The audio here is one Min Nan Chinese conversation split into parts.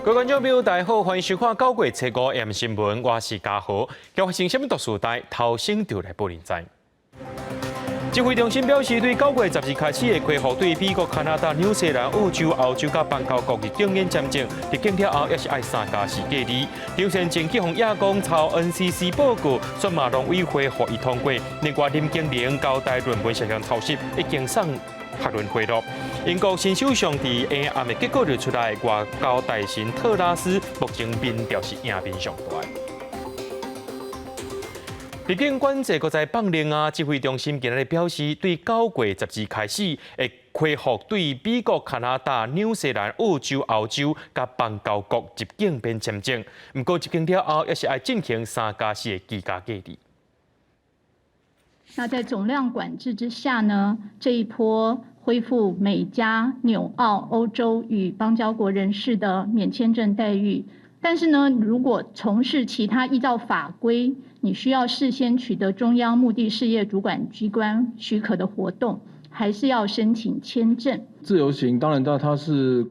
各位觀眾朋友，大家好，歡迎收看九月初五 M 新聞，我是嘉豪。今發生啥物大事代，頭先就來報您知。指揮中心表示，對9月12開始會恢復對美國、加拿大、紐西蘭、澳洲、歐洲佮邦交國入境免簽證，入境了後也是愛3加4隔離。張善政去予野講抄 NCC 報告，選嘛農委會予伊通過。另外，林經瑩交代論文涉嫌抄襲，已經送學倫會咯。英國新首相佇下暗的結果就出來，外交大臣特拉斯目前民調是贏面上大。入境管制閣再放令啊！指揮中心今日表示，對9月12開始會恢復對美國、加拿大、紐西蘭、澳洲、歐洲佮邦交國入境免簽證。毋過入境了後，也是愛進行3加4的居家隔離。那在總量管制之下呢，這一波恢復美加紐澳歐洲與邦交國人士的免簽證待遇。但是呢，如果從事其他依照法規，你需要事先取得中央目的事業主管機關許可的活動，還是要申請簽證。自由行當然，它是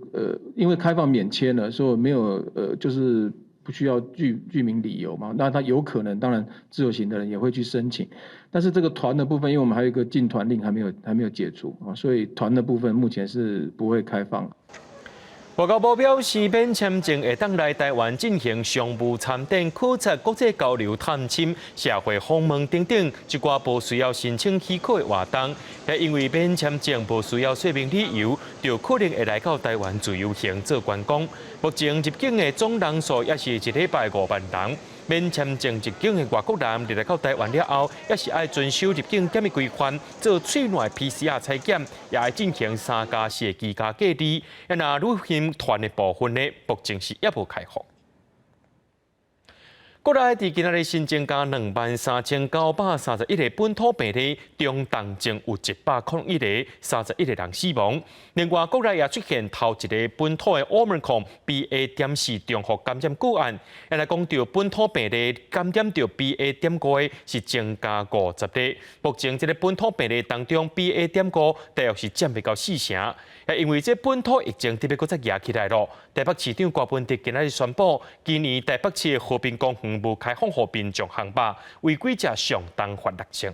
因為開放免簽了，所以沒有就是不需要具明理由嘛。那他有可能，當然自由行的人也會去申請，但是這個團的部分，因為我們還有一個禁團令還沒有解除啊，所以團的部分目前是不會開放。外交部表示，免簽證會當來台灣進行商務參展、考察、國際交流、探親、社會訪問等等，一寡無需要申請許可的活動。也因為免簽證無需要說明理由，就可能會來到台灣自由行做觀光。目前入境的總人數也是一禮拜5萬人。免簽證入境的外國人入來到台灣了後，也是愛遵守入境檢疫規範，做喙內 PCR 採檢，也愛進行3加4的居家隔離。若旅行團的部分呢，目前是猶無開放。國內佇今仔日新增加23,931個本土病例，中重症有101個，31個人死亡。另外，國內也出現頭一个本土的 Omicron BA.4重複感染個案。來講著本土病例感染著 BA.5的是增加50例。目前這个本土病例當中，BA.5大約是佔欲到四成。也因為這本土疫情特別閣再夯起來囉，台北市長柯文哲今仔日宣布，今年台北市的和平公園無開放予民眾烘肉，違規者上重罰6000。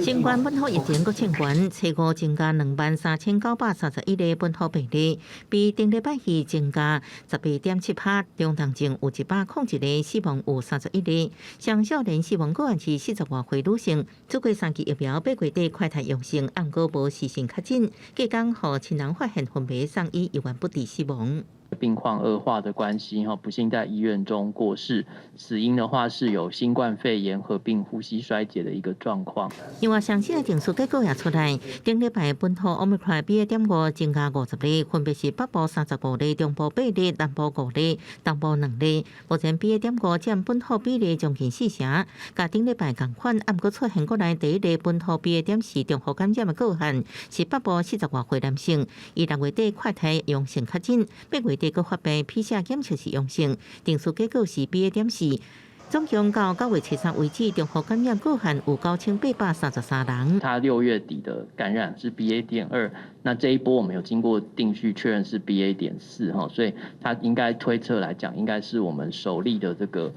新冠本土疫情閣衝懸，初五增加23,931個本土病例，比頂禮拜二增加18.7趴。中重症有101個，死亡有31個。雙少年死亡個案是40外歲女性，注過三劑疫苗，8月底快篩陽性，毋過無時辰確診，隔工予親人發現昏迷送醫，猶原不治死亡。病況惡化的關係，哈，不幸在醫院中過世。死因的話是有新冠肺炎合併呼吸衰竭的一個狀況。另外，上新的定數結果也出來，頂禮拜本土 Omicron BA.5增加50例，分別是北部35例、中部八例、南部五例、東部兩例。目前 BA.5佔本土比例將近四成，佮頂禮拜仝款，毋過出現國內第一例本土 BA.4重複感染的個案，是北部40外歲男性，伊6月底快篩陽性確診，8月底閣發病，PCR 檢測是陽性，定序結果是 BA.4。總共到9月初三為止，重複感染個案有9833人。他6月底的感染是 BA.2，那這一波我們有經過定序確認是 BA.4哈，所以他應該推測來講，應該是我們首例的這個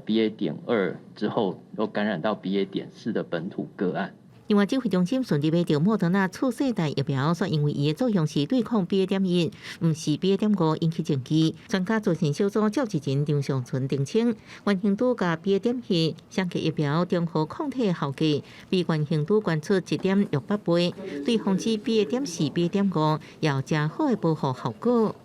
BA.2之後又感染到 BA.4的本土個案。另外，指揮中心順利買著莫德納次世代疫苗，說因為伊的作用是對抗 BA.1，毋是 BA.5引起爭議。專家組成小組召集人張尚存澄清，原型株佮 BA.1相繼疫苗中和抗體效果比原型株懸出1.68倍，對防止 BA.4、BA.5有誠好的保護效果。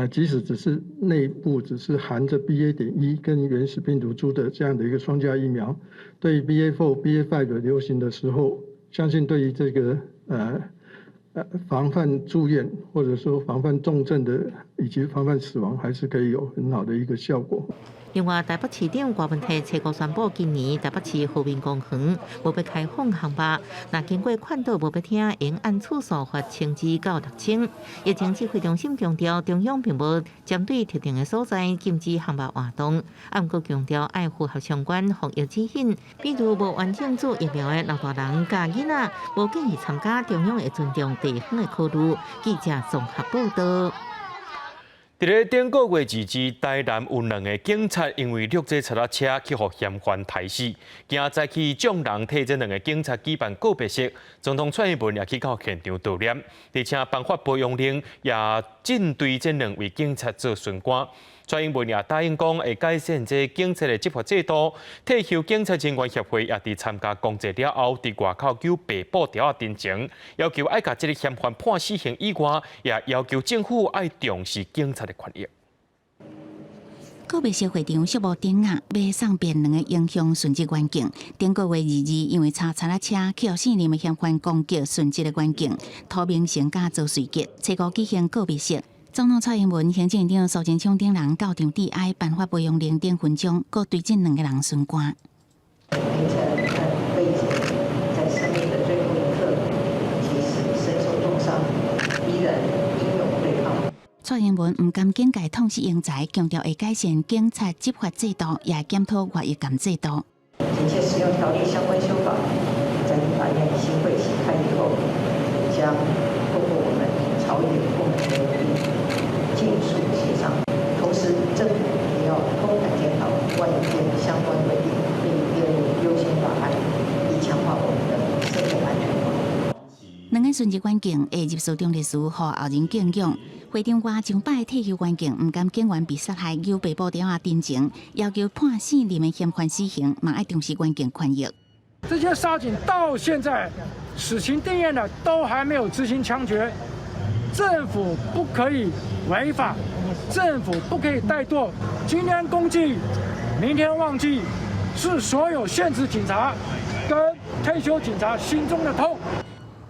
即使只是內部只是含着 BA.1跟原始病毒株的這樣的一個雙價疫苗，對 BA.4、BA.5 的流行的時候，相信對於這個防範住院或者說防範重症的以及防範死亡，還是可以有很好的一個效果。另外，台北市長柯文哲初五宣布，今年台北市和平公園無欲開放烘肉，若經過勸導無欲聽，應按次數罰1000至到6000。疫情指揮中心強調，中央並無針對特定的所在禁止烘肉活動，毋過強調愛符合相關防疫指引，比如無完整注疫苗的老大人佮囡仔，無建議參加，中央會尊重地方的考慮。記者綜合報道。佇咧頂個月22，台南有兩个警察因為掠這賊仔車去予嫌犯刣死，今早起眾人替這兩个警察舉辦告別式，總統蔡英文也去到現場悼念，而且頒發褒揚令也針對這兩位警察做巡官。蔡英文也答應講會改善這警察的執法制度，退休警察人員協會也佇參加公祭了後，佇外口搝白布條仔陳情，要求愛共這个嫌犯判死刑以外，也要求政府愛重視警察的權益。告別式會場肅穆典雅，欲送別兩个英雄殉職員警。頂個月22，因為抄賊仔車去予姓林的嫌犯攻擊殉職的員警，涂明成佮周瑞杰，初五舉行告別式。總統蔡英文、行政院長蘇貞昌等人到場致哀，頒發褒揚令等勳章，閣對這兩个人巡官。凌晨和魏杰在生命的最後一刻，即使身受重傷，依然英勇對抗。蔡英文毋甘警界痛失英才，強調會改善警察執法制度，也檢討外役監制度。警械使用條例相關修法，在立法院新會期開以後，將透過我們朝野共同的努力，盡速協商。同時，政府也要通盤檢討外役監相關規定，並列入優先法案，以強化我們的社會安全網。兩个殉職員警會入書中歷史，予後人敬仰。會場外上百退休員警毋甘警員被殺害，搝白布條仔陳情，要求判姓林的嫌犯死刑，嘛愛重視員警權益。這些殺警到現在死刑定讞了，都還沒有執行槍決。政府不可以違法，政府不可以怠惰。今天公祭，明天忘記，是所有現職警察跟退休警察心中的痛。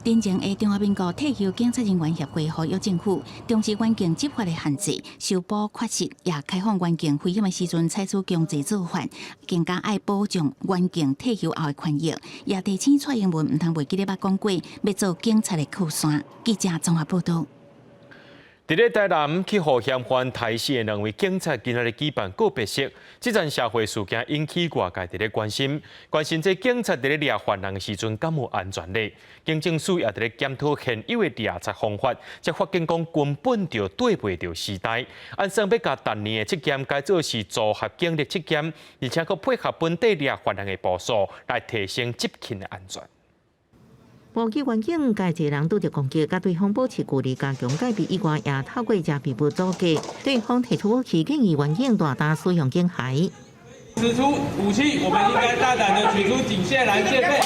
陳情的中華民國退休警察人員協會呼籲政府重視員警執法的限制，修補缺失，也開放員警危險的時陣採取強制做法，更加愛保障員警退休後的權益。也提醒蔡英文毋通袂記得捌講過，欲做警察的靠山。記者綜合報導。佇咧台南去予嫌犯刣死的兩位警察，今仔日舉辦告別式。這陣社會事件引起外界佇咧關心，關心這警察佇咧掠犯人的時陣敢有安全咧？警政署也佇咧檢討現有的掠賊方法，才發現講根本就對袂著時代。按算欲共逐年的測驗改做是組合警力測驗，而且閣配合本地掠犯人的步數，來提升執勤的安全。無期員警共一个人拄著攻擊，佮對方保持距離，加強戒備以外，也透過遮蔽物阻隔。對方提出武器，建議員警大膽使用警械。取出武器，我們應該大膽的取出警械來戒備。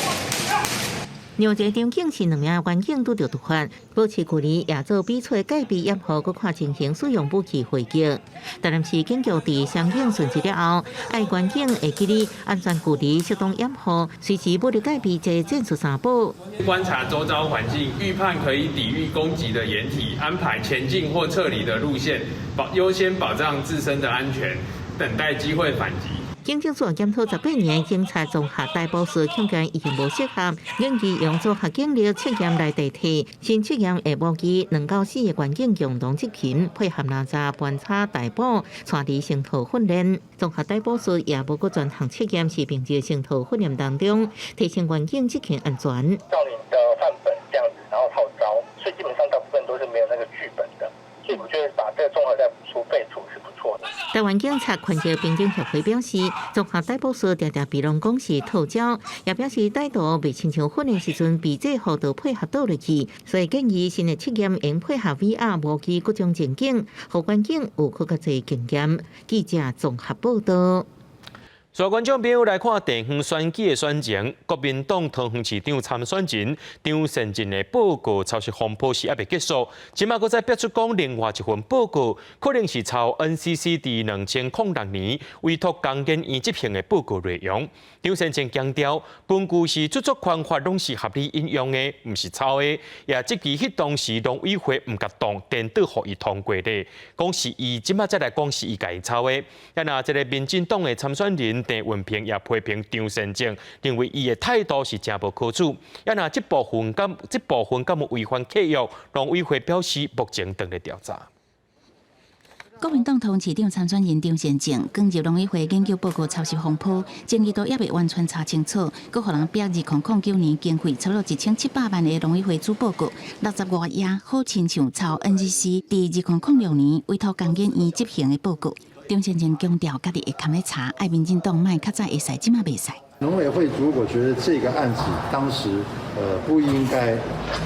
兩個場景是兩名員警拄著毒發，保持距離，也做彼此的戒備掩護，閣看情形使用武器回擊。台南市警局佇雙警殉職了後，愛員警會記得安全距離、適當掩護，隨時武力戒備這戰術三寶。觀察周遭環境，預判可以抵禦攻擊的掩體，安排前進或撤離的路線，保優先保障自身的安全，等待機會反擊。警政署檢討18年警察綜合逮捕術，恐驚已經無適合，建議用組合警力測驗來代替。新測驗會模擬兩到四个員警共同執勤，配合攔查、盤查、逮捕、帶離成套訓練。綜合逮捕術也無閣專項測驗，是並佇成套訓練當中，提升員警執勤安全。照你的範本這樣子，然後套招，所以基本上大部分都是沒有那個劇本的。所以我覺得把這個綜合逮捕術廢除是不錯的。台灣警察權益平等協會表示，綜合逮捕術常常被人講是套招，也表示歹徒袂親像訓練時陣被制服都配合倒落去，所以建議新的測驗應配合 VR 模擬各種情景，予員警有閣較濟經驗。記者綜合報導。所以觀眾朋友來看地方選舉的選情，國民黨桃園市長參選人張善政的報告抄襲風波是猶未結束，這馬閣再爆出講另外一份報告，可能是抄 NCC 佇2006年委託工研院執行的報告內容。張善政強調，根據是著作權法攏是合理引用的，毋是抄的，也質疑彼當時農委會毋共動顛倒予伊通過的，講是伊這馬才來講是伊家己抄的。啊若這个民進黨的參選人鄭運鵬也批評張善政，認為伊的態度是誠無可取。啊若這部分敢有違反契約，農委會表示目前正佇咧調查。國民黨桃園市長參選人張善政，捲入農委會研究報告抄襲風波，爭議都猶未完全查清楚，閣予人逼2009年經費差不多1700萬的農委會主報告，65頁，好親像抄 NGC 佇2006年委託工研院執行的報告。張善政強調，家己會堪咧查，愛民進黨莫較早會使，這馬袂使。農委會如果覺得這個案子當時不應該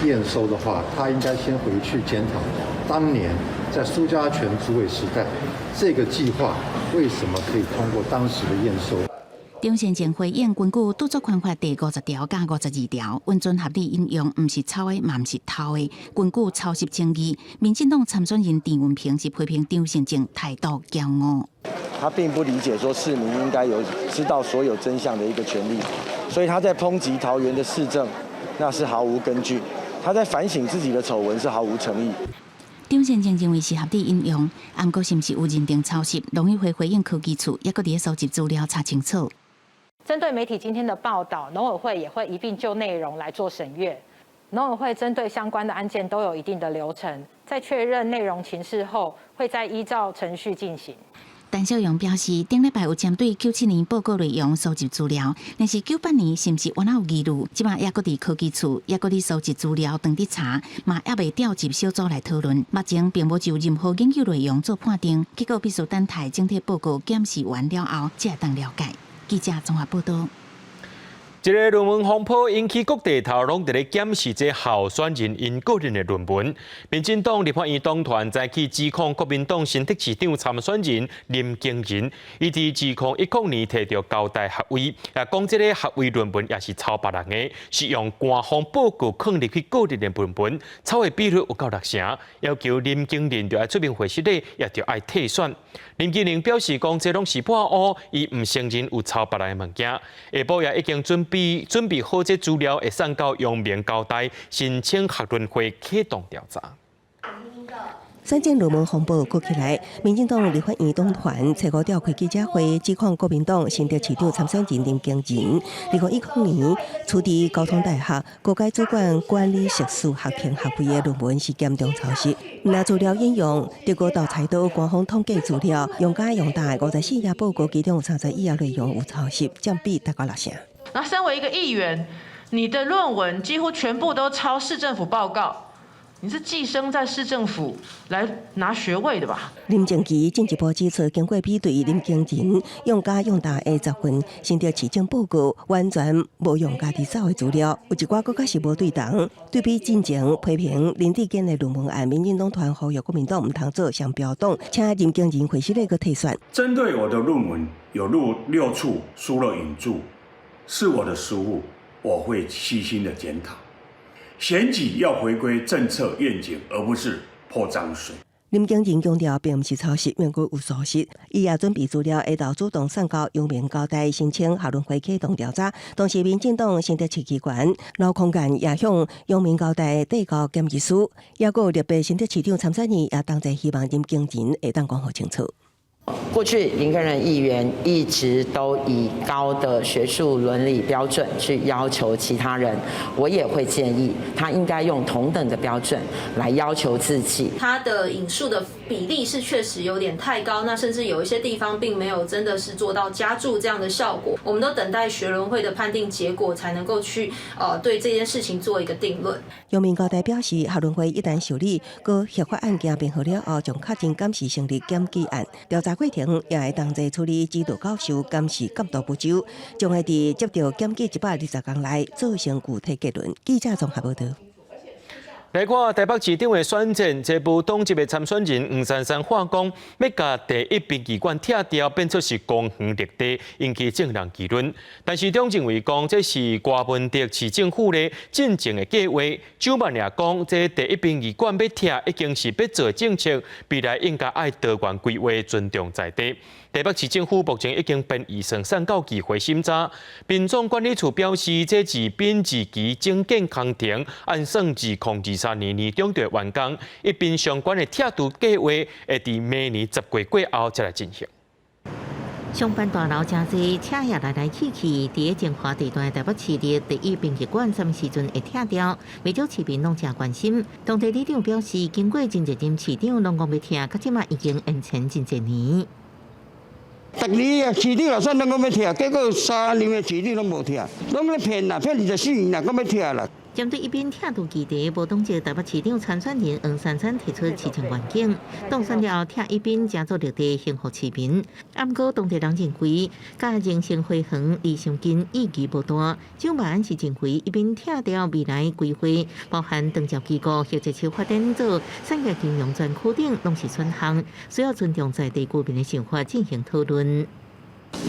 驗收的話，他應該先回去檢討當年在蘇嘉全主委時代，這個計劃為什麼可以通過當時的驗收？張善政回應，根據著作權法第50條佮52條，完全合理引用，毋是抄的，嘛毋是偷的。根據抄襲爭議，民進黨參選人鄭運鵬是批評張善政態度驕傲。他並不理解說市民應該有知道所有真相的一個權利，所以他在抨擊桃園的市政，那是毫無根據。他在反省自己的醜聞是毫無誠意。張善政認為是合理引用，毋過是毋是有認定抄襲？農委會回應科技處，猶閣佇咧收集資料查清楚。針對媒體今天的報道，農委會也會一併就內容來做審閱。農委會針對相關的案件都有一定的流程，在確認內容情勢後，會再依照程序進行。陳少陽表示，頂禮拜有針對97年報告內容收集資料，但是98年是毋是原來有疑慮？這馬猶閣佇科技處，猶閣佇收集資料，當佇查，嘛猶未調集小組來討論。目前並無就任何研究內容做判定，結果必須等待整體報告檢視完了後，才會當了解。記者綜合報道。這个論文風波引起各地頭攏佇咧檢視這候選人𪜶個人的論文。民進黨立法院黨團早起指控國民黨新竹市長參選人林耕仁，伊佇2010年提著交大學位，也講這个學位論文也是抄別人的，是用官方報告囥入去個人的論文，抄的比率有夠六成，要求林耕仁著愛出面回失禮，也著愛退選。林耕仁表示講，這攏是破烏，伊毋承認有抄別人的物件。下晡也已經準備好這資料，會送到陽明交大申請學倫會啟動調查。選戰論文風波閣起來，民進黨立法院黨團初五召開記者會，指控國民黨新竹市長參選人林耕仁，2010年取得交通大學高階主管管理碩士學程學位的論文是嚴重抄襲。若資料引用德國豆菜島官方統計資料，永嘉永大54頁報告，其中有31頁內容有抄襲，佔比達到六成。那身為一個議員，你的論文幾乎全部都抄市政府報告。你是寄生在市政府來拿學位的吧？林靜儀進一步指出，經過比對林耕仁永嘉永大的10份新竹市政報告，完全無用家己走的資料，有一寡閣較是無對同。對比進前批評林智堅的論文案，民進黨團呼籲國民黨毋通做雙標黨，請林耕仁回失禮閣退選。針對我的論文有六處輸了引注，是我的失誤，我會細心的檢討。選舉要回歸政策願景，而不是潑髒水。林耕仁強調，並毋是抄襲，毋過有疏失。伊也準備資料，下晝主動送交陽明交大申請學倫會啟動調查。同時，民進黨新竹市機關劉空間也向陽明交大遞交檢議書。抑閣有立委新竹市長參選人也同齊希望林耕仁會當講予清楚。過去林耕仁議員一直都以高的學術倫理標準去要求其他人，我也會建議他應該用同等的標準來要求自己。他的引述的比例是確實有點太高，那甚至有一些地方並沒有真的是做到加注這樣的效果。我們都等待學倫會的判定結果，才能夠去對這件事情做一個定論。陽明交大表示，學倫會一旦受理閣核發案件編號了後，將確認敢是成立檢舉案調查過程，也會同齊處理指導教授監視監督不周，將會佇接著檢舉120天內做成具體結論。記者綜合報導。來看台北市長的選戰，這無黨籍的參選人黃珊珊話講，欲共第一殯儀館拆掉，變做是公園綠地，引起眾人議論。但市長認為講，這是柯文哲市政府咧進前的計劃。周曼也講，這第一殯儀館欲拆，已經是欲做的政策，未來應該愛多元規劃，尊重在地。台北市政府目前已經編預算送到議會審查。殯葬管理處表示，這是殯儀期整建工程，按算2023年年中就會完工。一邊相關的拆除計劃會佇明年10月過後才來進行。商辦大樓誠濟，車也來來去去。佇咧精華地段台北市立第一殯儀館，啥物時陣會拆掉？袂少市民攏誠關心。當地里長表示，經過真濟任市長攏講欲拆，到這馬已經延遲真濟年。逐年啊，市長若選攏講欲拆，結果三任的市長攏無拆，攏咧騙啦，騙24年啦，講欲拆啦。針對一濱拆除議題，無黨籍台北市長參選人黃珊珊提出市政願景，當選了後拆一濱誠做綠地幸福市民。毋過當地人認為，佮榮成花園離傷近，意義無大。蔣萬安是認為一濱拆掉未來規劃，包含長照機構或者是發展做產業金融專區等，攏是選項，需要尊重在地居民的想法進行討論。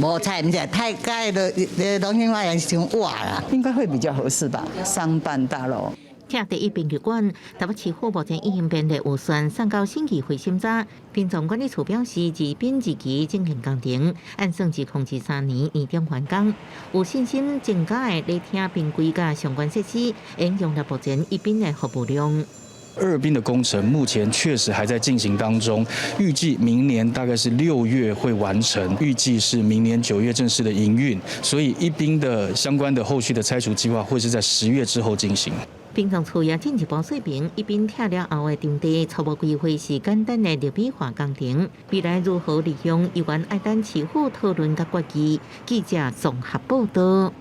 無拆毋是太蓋的，龍興花園傷倚啦，應該會比較合適吧？商辦大樓。拆第一殯儀館，台北市府目前已經編列預算送到審議會審查。殯葬管理處表示，二殯二期進行工程，按算2023年年中完工，有信心增加的禮廳冰櫃佮相關設施，會用來目前一殯的服務量。二殯的工程目前確實還在進行當中，預計明年大概是6月會完成，預計是明年9月正式的營運，所以一殯的相關的後續的拆除計劃會是在10月之後進行。殯葬處也進一步說明，一殯拆了後的場地初步規劃是簡單的綠美化工程，未來如何利用，猶原愛等市府討論佮決議。記者綜合報道。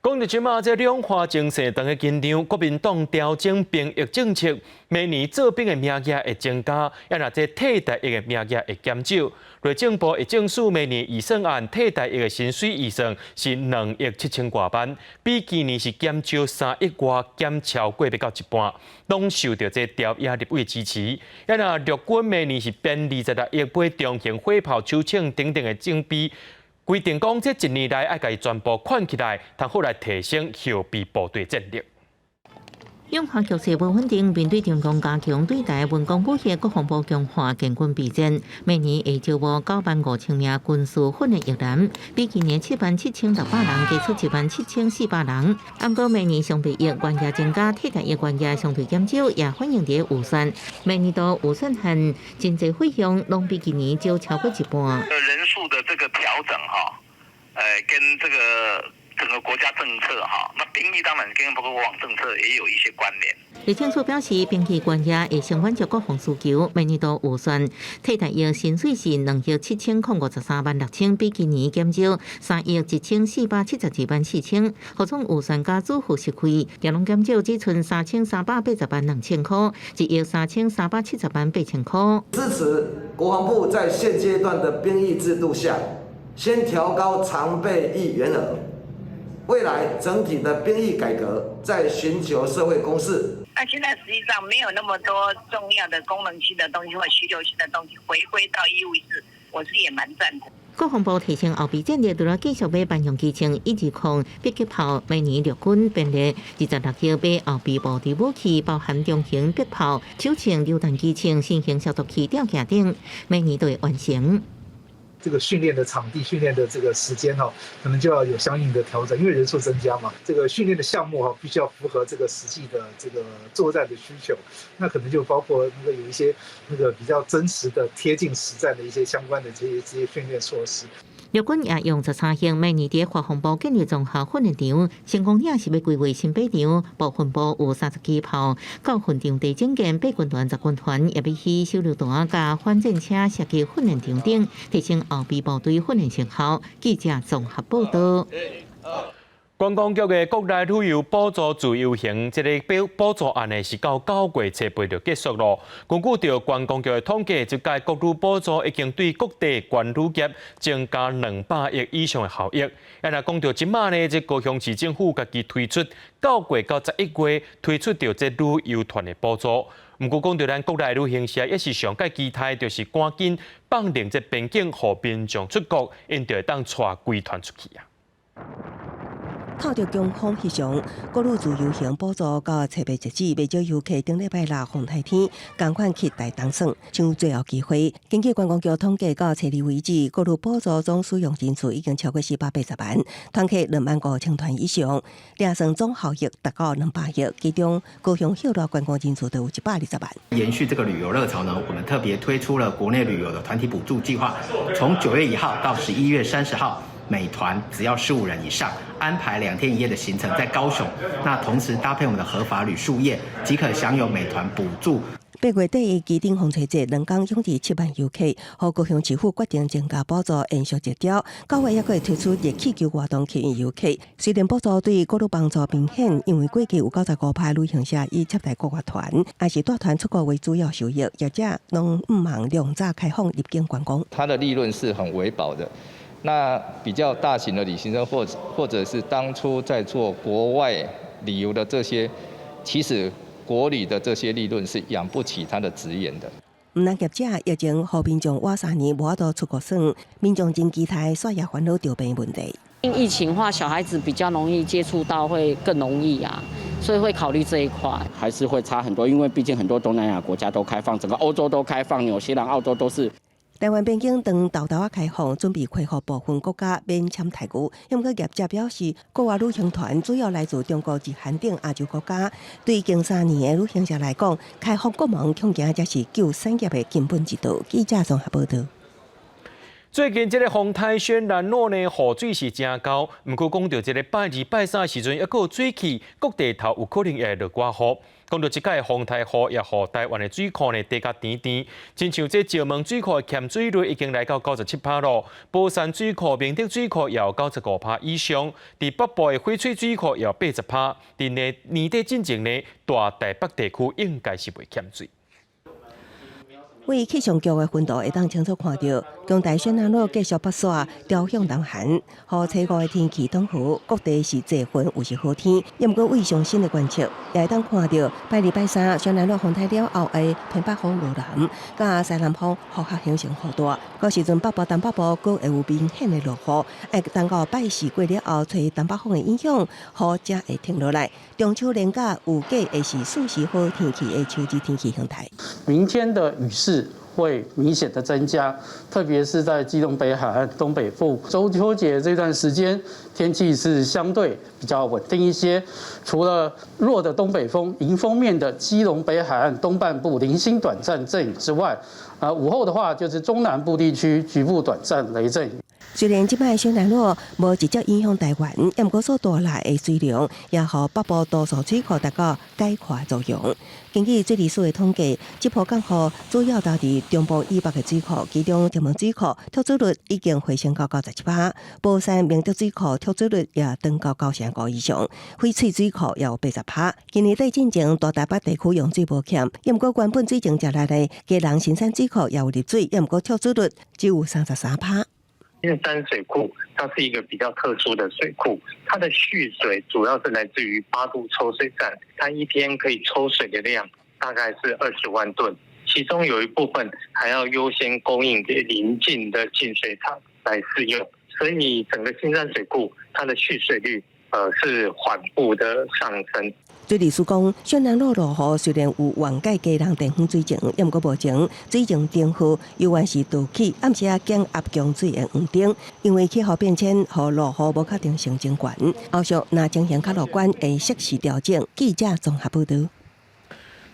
講到這馬，這兩岸情勢當個緊張，國民黨調整兵役政策，明年做兵的名額會增加，也若這替代役的名額會減少。內政部役政署明年預算案替代役的薪水預算是2億7千外萬，比去年是減少3億外，減超過欲到一半，攏受著這朝野立委支持。也若陸軍明年是編26億買中型火炮、手槍等等的裝備。規定講，這一年內愛共伊全部款起來，通好來提升後備部隊戰力。兩岸局勢無穩定，面對中共加強對台文攻武嚇，國防部強化建軍備戰，明年會招募9萬5千名軍事訓練役男，比去年7萬7600人加出7萬7400人。毋過明年常備役員額增加，替代役員額相對減少，也反映佇預算。明年度預算案真濟費用攏比去年少超過一半。人數的這個調整哈，跟這個整個國家政策哈，那兵役當然跟國防政策也有一些關聯。內政處表示，兵役員額會先滿足國防需求，明年度預算替代役薪水是2億7053萬6千，比今年減少3億1472萬4千。補充預算佮主付學費，也攏減少只賰3380萬2千塊，1億3370萬8千塊。支持國防部在現階段的兵役制度下，先調高常備役員額。未來整體的兵役改革，再尋求社會共識。那現在實際上沒有那麼多重要的功能性的東西或需求性的東西回歸到義務制，我是也蠻贊同。國防部提升後備戰力，除了繼續買民用機槍以及空迫擊炮，明年陸軍編列26億買後備部隊武器，包含中型迫炮、手槍、榴彈機槍、新型消毒器、吊架等，明年都會完成。這個訓練的場地、訓練的這個時間哈，可能就要有相應的調整，因為人數增加嘛。這個訓練的項目哈，必須要符合這個實際的這個作戰的需求。那可能就包括那個有一些那個比較真實的、貼近實戰的一些相關的這些訓練措施。陸軍也用13億，明年佇國防部建立綜合訓練場，成功嶺是欲規劃新靶場，部分部有30支炮，教訓場地整建，八軍團、10軍團也欲起手榴彈佮反戰車射擊訓練場等，提升後備部隊訓練成效。記者綜合報道。觀光局的國內旅遊補助自由行，這個補助案呢是到9月初八就結束囉。根據著觀光局的統計，這屆國旅補助已經對各地觀旅業增加200億以上的效益。啊，若講著這馬呢，這高雄市政府家己推出9月到11月推出著這旅遊團的補助。毋過講著咱國內旅行社也是上蓋期待，就是趕緊放寬這邊境，予民眾出國，𪜶就會當帶規團出去啊。透著強風翕相，國旅自由行補助到七月截止，袂少遊客頂禮拜六風颱天，仝款去台東耍，搶最後機會。根據觀光局統計，到初二為止，國旅補助總使用人數已經超過480萬，團客25,000團以上，掠算總效益達到200億，其中高雄歇熱觀光人數就有120萬。延續這個旅遊熱潮呢，我們特別推出了國內旅遊的團體補助計劃，從9月1號到11月30號。每團只要15人以上，安排2天1夜的行程在高雄，那同時搭配我們的合法旅宿業，即可享有每團補助。八月底旗頂風吹節，兩工湧入7萬遊客，予高雄市府決定增加補助延續一周。9月猶閣會推出熱氣球活動吸引遊客。雖然補助對國旅幫助明顯，因為過去有95%旅行社以接待國外團，抑是帶團出國為主要收益，業者攏向望量早開放入境觀光。它的利潤是很微薄的。那比較大型的旅行社，或者是當初在做國外旅遊的這些，其實國旅的這些利潤是養不起他的職員的。毋但業者疫情予民眾倚3年無法度出國耍，民眾真期待煞也煩惱著病問題。疫情話，小孩子比較容易接觸到，會更容易啊，所以會考慮這一塊。還是會差很多，因為畢竟很多東南亞國家都開放，整個歐洲都開放，紐西蘭、澳洲都是。台灣邊境當沓沓仔開放，準備恢復部分國家免簽待遇。毋過業者表示，國外旅行團主要來自中國、日韓等亞洲國家。對近3年的旅行社來講，開放國門恐驚才是救產業的根本之道。記者綜合報道。最近這个風颱雪蘭莪呢，雨水是誠厚，毋過講著這个拜二拜三時陣，猶閣有水汽，各地頭有可能會落寡雨。講著這擺風颱雨，也予台灣的水庫呢，貯甲甜甜，親像這石門水庫的欠水率已經來到97%囉，寶山水庫、明德水庫也有95%以上，佇北部的翡翠水庫也有80%。佇年年底進前呢，大台北地區應該是袂欠水。對氣象局的雲圖會當清楚看著，強台雪蘭莪繼續北徙，調向南韓，予初五的天氣轉好，各地是濟雲有時好天。毋過對上新的觀測，也會當看著拜二拜三雪蘭莪風颱了後的偏北風落南，佮西南風複合形成雨帶。到時陣北部、東北部閣會有明顯的落雨，愛等到拜四過了後，吹東北風的影響，雨才會停落來。中秋連假預計會是四時好天氣的秋季天氣形態。明天的雨勢會明顯的增加，特別是在基隆北海岸東北部。中秋節這段時間，天氣是相對比較穩定一些。除了弱的東北風迎風面的基隆北海岸東半部零星短暫陣雨之外，啊，午後的話就是中南部地區局部短暫雷陣雨。雖然這擺雪蘭莪無直接影響台灣，毋過所帶來的水量也予北部多數水庫達到解渴作用。根據水利署的統計，這波降雨主要導致中部以北的水庫，其中石門水庫蓄水率已經回升到97%，寶山明德水庫蓄水率也達到95%以上，翡翠水庫也有80%。今年底進前大台北地區用水無欠，毋過原本水情誠力的基隆新山水庫也有入水，毋過蓄水率只有33%。新山水庫，它是一個比較特殊的水庫，它的蓄水主要是來自於八堵抽水站，它一天可以抽水的量大概是20萬噸，其中有一部分還要優先供應給鄰近的淨水廠來使用，所以整個新山水庫它的蓄水率，是緩步的上升。水利署講，雪蘭莪落雨雖然有緩解基隆地方水情，毋過目前水情頂好，猶原是導起暗時仔減壓供水的黃燈，因為氣候變遷予落雨無確定性增懸，後續若情形較樂觀，會適時調整。記者綜合報道。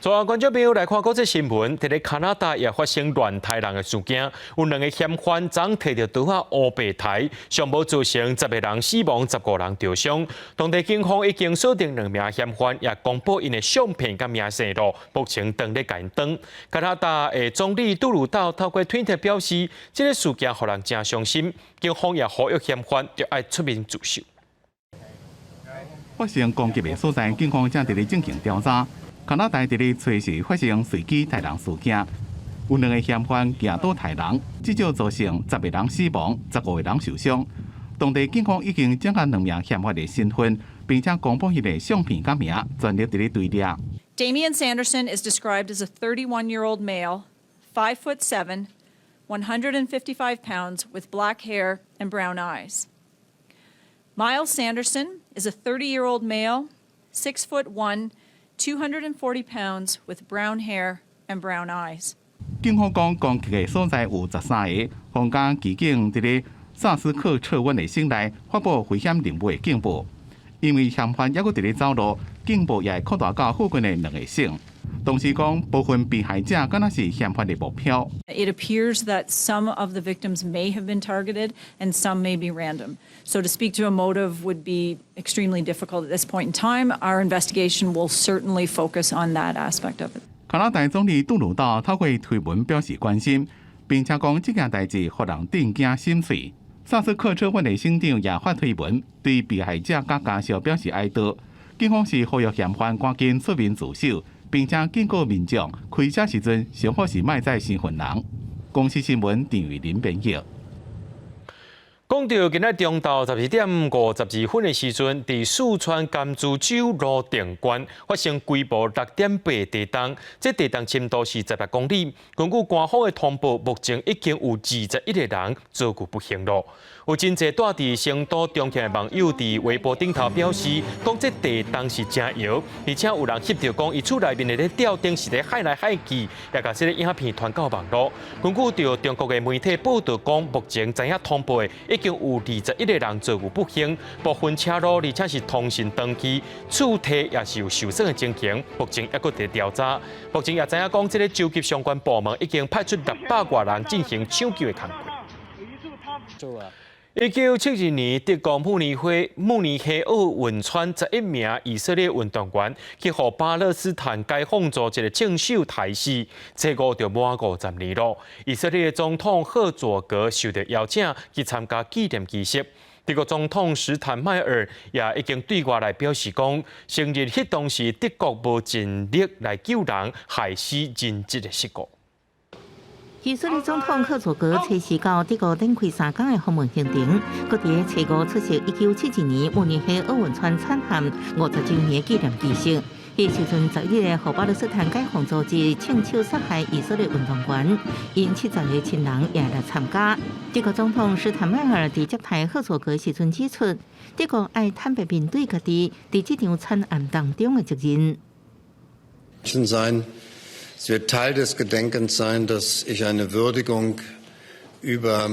最後，觀眾朋友來看國際新聞，佇咧加拿大也發生亂刣人的事件，有兩个嫌犯昨提著刀仔烏白刣，上無造成10個人死亡，15人著傷。當地警方已經鎖定兩名嫌犯，也公布𪜶的相片佮名姓囉，目前正咧共𪜶追。加拿大的總理杜魯道透過推特表示，這个事件予人誠傷心，警方也呼籲嫌犯著愛出面自首。發生攻擊的所在，警方正佇咧進行調查。加拿大佇咧初四發生隨機刣人事件，有兩个嫌犯舉刀刣人，至少造成十個人死亡，15個人受傷。當地警方已經掌握兩名嫌犯的身份，並且公布𪜶的相片佮名，全力佇咧追獵。 Damian Sanderson is described as a 31-year-old male, 5 foot 7, 155 pounds, with black hair and brown eyes. Myles Sanderson is a 30-year-old male, 6 foot 1, 240 pounds, with brown hair and brown eyes. 警方講，攻擊的所在有13個，皇家騎警佇咧薩斯克徹溫的省內發布危險任務的警報，因為嫌犯猶閣佇咧走路，警報也會擴大到附近的兩個省。同時講，部分被害者敢若是嫌犯的目標。 It appears that some of the victims may have been targeted and some may be random. So to speak to a motive would be extremely difficult at this point in time. Our investigation will certainly focus on that aspect of it. 加拿大總理杜魯道透過推文表示關心，並且講這件代誌予人震驚心碎。薩斯克徹溫的省長也發推文，對被害者佮家屬表示哀悼。警方是呼籲嫌犯趕緊出面自首，並且警告民眾開車時陣上好是莫載身份人。公視新聞陳玉林編譯。講到今仔中晝12點52分的時陣，佇四川甘孜州瀘定縣發生規模6.8地動，這地動深度是16公里。根據官方的通報，目前已經有21個人遭遇不幸囉。有真濟住佇成都、重慶的網友佇微博頂頭表示，講這地動是誠搖，而且有人翕著講，伊厝內面的咧吊燈是咧晃來晃去，也共這个影片傳到網路。根據著中國的媒體報導講，目前知影通報的已經有21個人遭遇不幸，部分車路而且是通訊斷去，厝體也是有受損的情形，目前猶閣佇調查。目前也知影講，這个州級相關部門已經派出600外人進行搶救的工作。1972年，德國慕尼黑奧運村11名以色列運動員去予巴勒斯坦解放組織的槍手刣死，這個就滿50年囉。以色列總統赫佐格受到邀請去參加紀念儀式。德國總統施坦邁爾也已經對外來表示講，承認彼當時德國無盡力來救人，害死人質的失誤。以色列總統赫佐格初四到德國展開3工的訪問行程，閣佇初五出席1972年慕尼黑奧運村慘案50週年紀念儀式。彼時陣11个予巴勒斯坦解放組織槍手殺害以色列運動員，𪜶70個親人也來參加。德國總統施坦邁爾佇接待赫佐格時陣指出，德國愛坦白面對家己佇這場慘案當中的責任。 Es wird Teil des Gedenkens sein, dass ich eine Würdigung über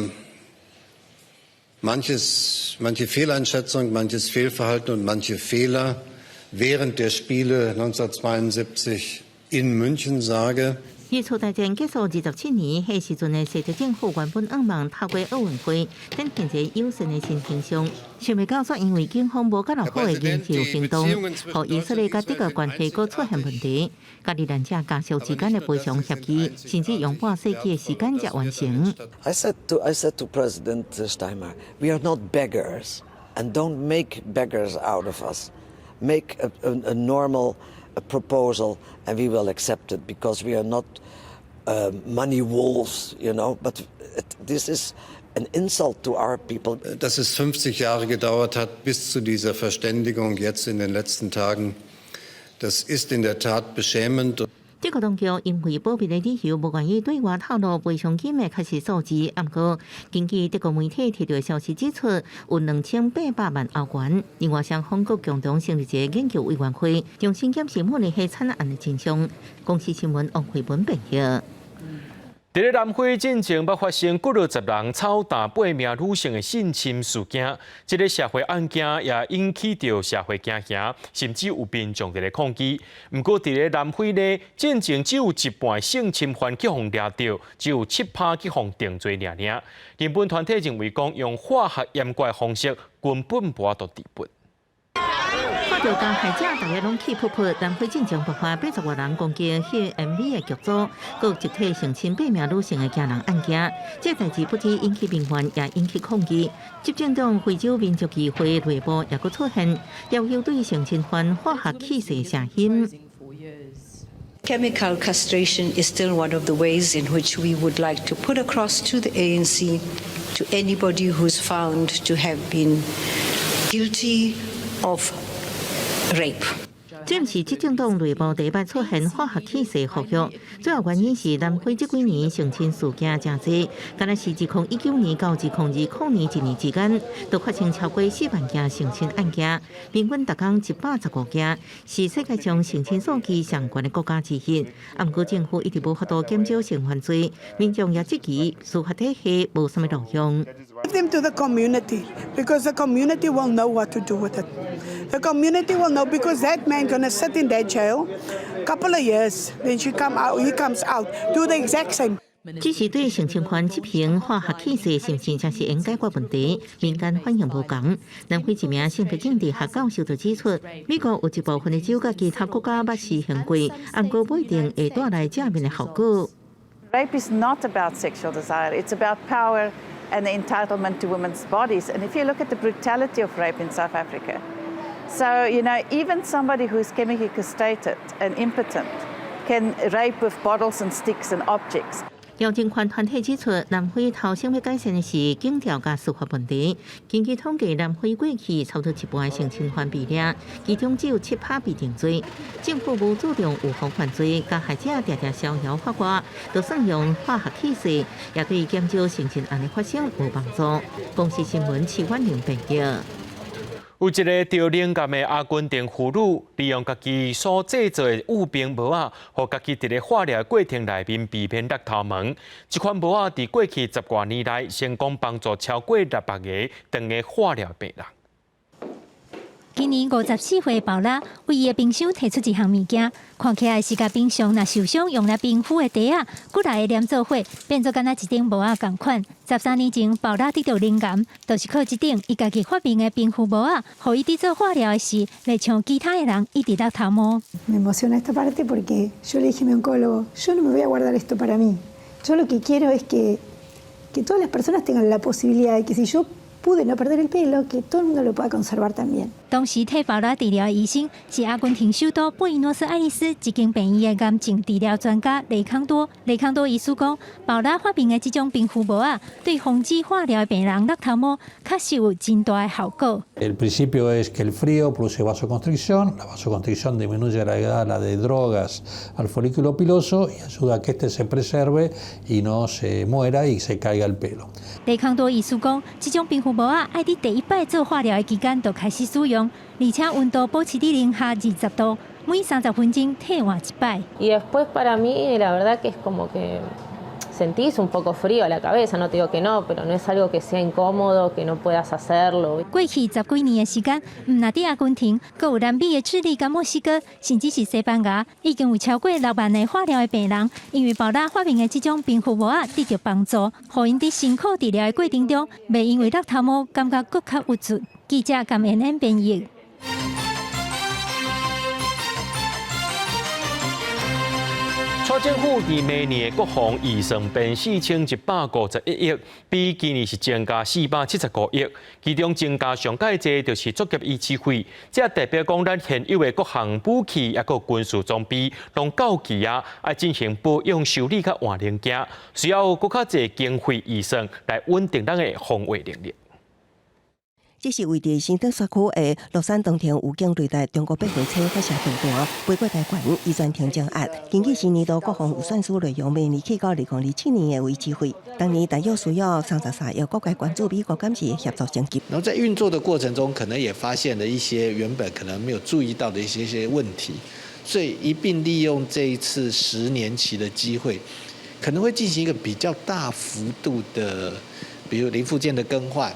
manche Fehleinschätzung, manches Fehlverhalten und manche Fehler während der Spiele 1972 in München sage. 二次大戰結束27年，彼時陣的西德政府原本向望透過奧運會展現一個友善的新形象，想袂到煞因為警方無閣落好的營救行動，予以色列佮德國關係閣出現問題，佮罹難者家屬之間的賠償協議，甚至用半世紀的時間才完成。 I said to President Steinmeier, we are not beggars, and don't make beggars out of us. Make a normal proposal, and we will accept it because we are not money wolves. But this is an insult to our people. Dass es 50 Jahre gedauert hat bis zu dieser Verständigung jetzt in den letzten Tagen, das ist in der Tat beschämend. 德國當局因為保密的理由，無願意對外透露賠償金的確實數字。毋過，根據德國媒體提到的消息指出，有2800萬歐元。另外，雙方閣共同成立一個研究委員會，重新檢視慕尼黑慘案的真相。公視新聞王慧文編譯。佇咧南非進前捌發生幾落十人草踏八名女性的性侵事件，這个社會案件也引起著社會驚嚇，甚至有民眾佇咧抗議。毋過佇咧南非呢，進前只有一半性侵犯去予掠著，只有7%去予定罪爾爾。人本團體認為講，用化學閹割的方式根本無法度治本。看著加害者逐家攏氣噗噗，南非進前爆發80外人攻擊翕 MV 的劇組，閣集體性侵八名女性的驚人案件，這代誌不止引起民怨，也引起抗議。執政黨非洲民族議會內部也閣出現要求對性侵犯化學器械聲音。 Chemical castration is still one of the ways in which we would like to put across to the ANC, to anybody who's found to have been guilty of rape. 這毋是執政黨內部第一擺出現化學氣勢呼籲，主要原因是南非這幾年性侵事件誠濟，敢若是2019年到2020年一年之間，就發生超過4萬件性侵案件，平均逐工115件，是世界上性侵數據上懸的國家之一。啊，毋過政府一直無法度減少性犯罪，民眾也質疑司法體系無啥物路用。 Give them to the community because the community will know what to do with it. The community will know because that man gonna sit in that jail couple of years, then she come out, he comes out, do the exact same. 只是對性侵犯執行化學器械是毋是才是應解決問題？民間反應無仝。南非一名性別政治學教授就指出，美國有一部分的州佮其他國家捌施行過，毋過不一定會帶來正面的效果。 Rape is not about sexual desire, it's about power and the entitlement to women's bodies. And if you look at the brutality of rape in South Africa, so, even somebody who's chemically castrated and impotent can rape with bottles and sticks and objects. 姚人權團體指出，南非頭先欲改善的是警調佮司法問題。根據統計，南非過去差不多一半的性侵犯比例，其中只有7趴被定罪。政府無注重預防犯罪，加害者定定逍遙法外，就算用化學器械，也對減少性侵案的發生無幫助。公視新聞徐婉玲編譯。有一个得靈感的阿根廷婦女，利用家己所製作的御冰帽仔，予家己佇咧化療過程內面避免搦頭毛。這款帽仔佇過去十外年來，成功幫助超過600个長的化療病人。今年54歲寶拉為伊的冰箱提出一項物件，看起來是共平常若受傷用來冰敷的袋仔，過來黏做伙，變做敢若一頂帽仔仝款。13年前，寶拉得著靈感，就是靠這頂伊家己發明的冰敷帽仔，予伊佇做化療的時，袂像其他的人一直搦頭毛。 Me emociona esta parte porque yo le dije a mi oncólogo, yo no me voy a guardar esto para mí. Yo lo que quiero es que todas las personas tengan la posibilidad de que si yo pude no perder el pelo, que todo el mundo lo pueda conservar también. 當時替寶拉治療的醫生是阿根廷首都布宜諾斯艾利斯一間病院的癌症治療專家雷康多。雷康多醫師講，寶拉發明的這種冰敷帽仔，對防止化療的病人搦頭毛，確實有真大的效果。 El principio es que el frío produce vasoconstricción, la vasoconstricción disminuye la llegada de drogas al folículo piloso y ayuda a que este se preserve y no se muera y se caiga el pelo. 雷康多醫師講，這種冰敷帽仔愛佇第一擺做化療的期間就開始使用，而且溫度保持佇零下20度，每30分鐘替換一擺。 Y después para mí la verdad que es como que sentís un poco frío a la cabeza, no te digo que no, pero no es algo que sea incómodo, que no puedas hacerlo. 過去十幾年的時間，毋但佇阿根廷，閣有南美的智利佮墨西哥，甚至是西班牙，已經有超過6萬个化療的病人，因為寶拉發明的這種冰敷帽仔得著幫助，予𪜶佇辛苦治療的過程中，袂因為搦頭毛感覺閣較鬱卒。記者甘恩恩編譯。蔡政府佇明年的國防預算編4151億，比今年是增加475億。其中增加上蓋濟就是作業維持費，這代表講咱現有的各項武器抑閣軍事裝備攏到期啊，愛進行保養、修理佮換零件，需要閣較濟經費預算來穩定咱的防衛能力。這是位佇新竹山區的樂山長程預警雷達中國八號車發射導彈，飛過台灣，伊全程偵壓。根據新年度國防預算書內容，明年起到2027年的維持費，當年大約需要33億國家關注美國監視協助升級。然後在運作的過程中，可能也發現了一些原本可能沒有注意到的一些些問題，所以一併利用這一次10年期的機會，可能會進行一個比較大幅度的，比如零附件的更換，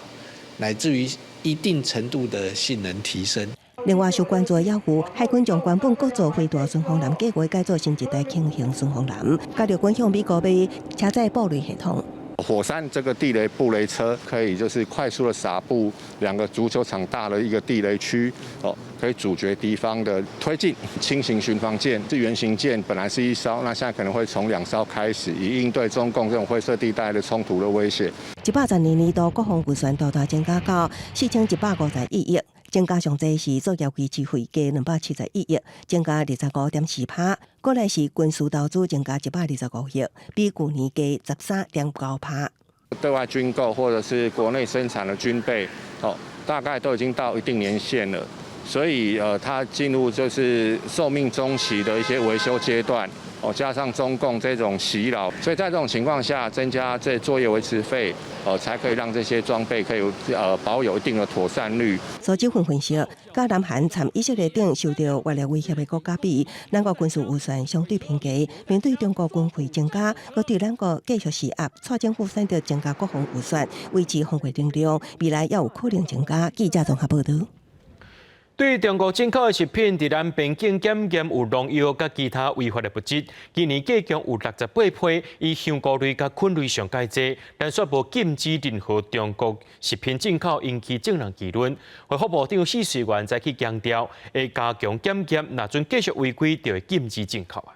乃至於一定程度的性能提升。另外，受關注的也有海軍將原本國造飛彈巡防艦計劃改做新一代輕型巡防艦，佮陸軍向美國買車載布雷系統。火山這個地雷布雷車可以就是快速的撒布兩個足球場大的一個地雷區，哦，可以阻絕敵方的推進。輕型巡防艦這原型艦本來是一艘，那現在可能會從兩艘開始，以應對中共這種灰色地帶的衝突的威脅。110年年度國防預算大大增加到4151億，增加上濟是作業維持費加271億，增加25.4%。過來是軍事投資增加125億，比舊年加13.9%。對外軍購或者是國內生產的軍備，哦，大概都已經到一定年限了。所以它進入就是壽命終期的一些維修階段。哦，加上中共這種洗腦，所以在這種情況下，增加這作業維持費，才可以讓這些裝備可以保有一定的妥善率。蘇志芬分析，佮南韓參以色列等受著外來威脅的國家比，咱國軍事預算相對偏低。面對中國軍費增加，閣對咱國繼續施壓，蔡政府選擇增加國防預算，維持防衛能量，未來也有可能增加。記者綜合報導。對中國進口的食品，佇咱邊境檢驗有農藥佮其他違法的物質。今年計共有68批以香菇類佮菌類上蓋濟，但卻無禁止任何中國食品進口，引起眾人議論。衛福部長許瑞元再去強調，會加強檢驗，若準繼續違規，就會禁止進口啊。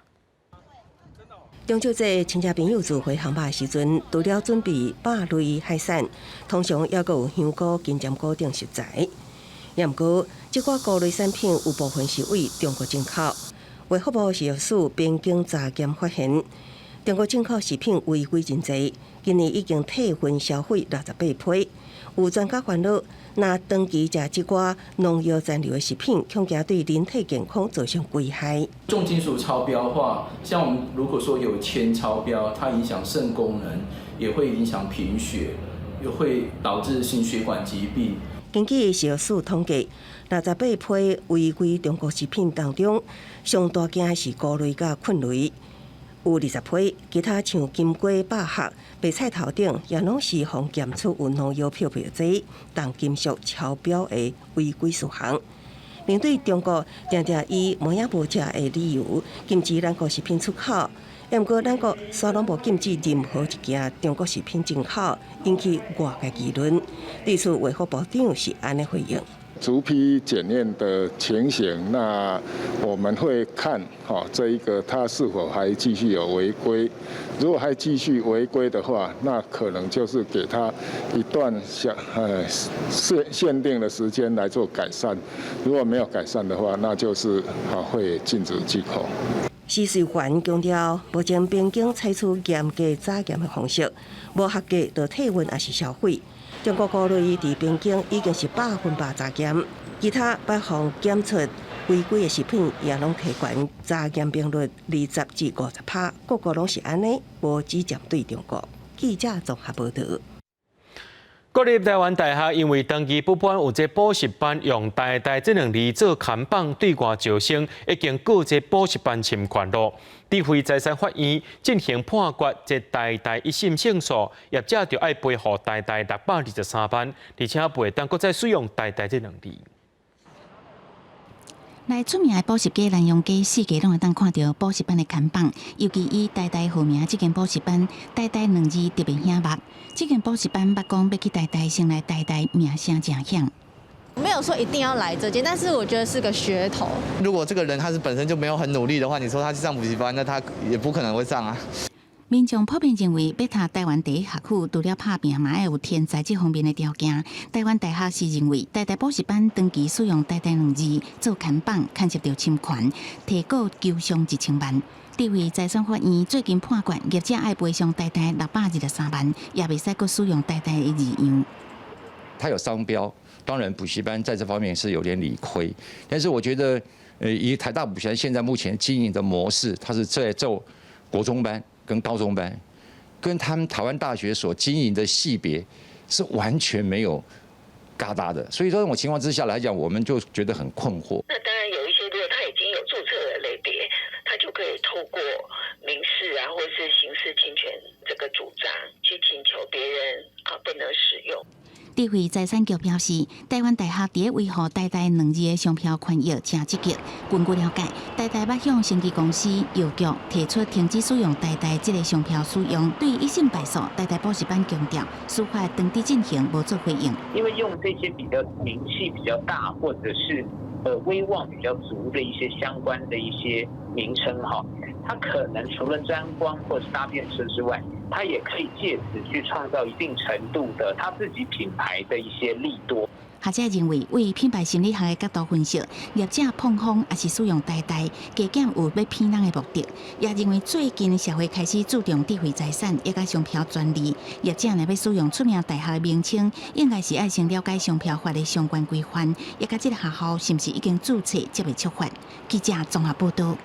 中秋節親戚朋友聚會烘肉的時陣，除了準備肉類海產，通常猶閣有香菇、金針菇等食材。也毋過，這寡菇類產品有部分是對中國進口。衛福部食藥署邊境查檢發現，中國進口食品違規真濟，今年已經退運銷毀68批。有專家煩惱，若長期食這寡農藥殘留的食品，恐驚對人體健康造成危害。重金屬超標的話，像我們如果說有鉛超標，它影響腎功能，也會影響貧血，又會導致心血管疾病。根據食藥署統計，68批違規中國食品當中，上大件是菇類佮菌類，有20批；其他像金瓜、百合、白菜頭等，也攏是予檢出有農藥、漂白劑、重金屬超標的違規事項。面對中國定定以無影無跡的理由禁止咱國食品出口，毋過咱國煞攏無禁止任何一件中國食品進口，引起外界議論。對此，衛福部長是按呢回應：逐批檢驗的情形，那我們會看，哈，這一個它是否還繼續有違規？如果還繼續違規的話，那可能就是給他一段限定的時間來做改善。如果沒有改善的話，那就是啊會禁止進口。許瑞元強調，目前邊境採取嚴格查驗的方式，無合格就退運抑是銷毀。中國菇類佇邊境已經是100%查驗，其他予檢出違規的食品也攏提懸查驗頻率20至50%，各國攏是按呢，無只針對中國。記者綜合報導。國立臺灣大學因為長期不滿有這補習班用台大這兩字做看板對外招生，已經告這補習班侵權囉。智慧財產法院進行判決，這台大一審勝訴，業者就愛賠予台大623萬，而且袂當閣再使用台大這兩字。來出名的補習街南陽街，四界攏會當看著補習班的看板，尤其以台大號名這間補習班，台大兩字特別顯目。這間補習班捌講欲去台大，先來台大名聲誠響。沒有說一定要來這間，但是我覺得是個噱頭。如果這個人他是本身就沒有很努力的話，你說他去上補習班，那他也不可能會上啊。民眾普遍認為，欲讀臺灣第一學府，除了拍拚，嘛愛有天才這方面的條件。臺灣大學是認為，台大補習班長期使用台大兩字做看板，牽涉著侵權，提告求償1000萬。智慧財產法院最近判決，業者愛賠償台大623萬，也袂使閣使用台大的字樣。他有商標，當然補習班在這方面是有點理虧，但是我覺得，以台大補習班現在目前經營的模式，它是在做國中班跟高中班，跟他們台灣大學所經營的系別是完全沒有疙瘩的，所以說這種情況之下來講，我們就覺得很困惑。那當然有一些，如果他已經有註冊的類別，他就可以透過民事啊，或是刑事侵權這個主張，去請求別人啊不能使用。智慧財產局表示，臺灣大學佇維護台大兩字的商標權益誠積極。根據了解，台大捌向生技公司藥局提出停止使用台大這个商標使用。對一審敗訴，台大補習班強調，司法當佇進行，無做回應。因為用這些比較名氣比較大，或者是威望比較足的一些相關的一些名稱哈，它可能除了沾光或是搭便車之外，它也可以借此去創造一定程度的他自己品牌的一些利多。學者認為，為品牌心理學的角度分析，業者膨風抑是使用台大加減有欲騙人的目的。也認為最近社會開始注重智慧財產，抑佮商標專利，業者若欲使用出名大學的名稱，應該是愛先了解商標法的相關規範，抑佮這个學校是毋是已經註冊，才會觸法。記者綜合報導。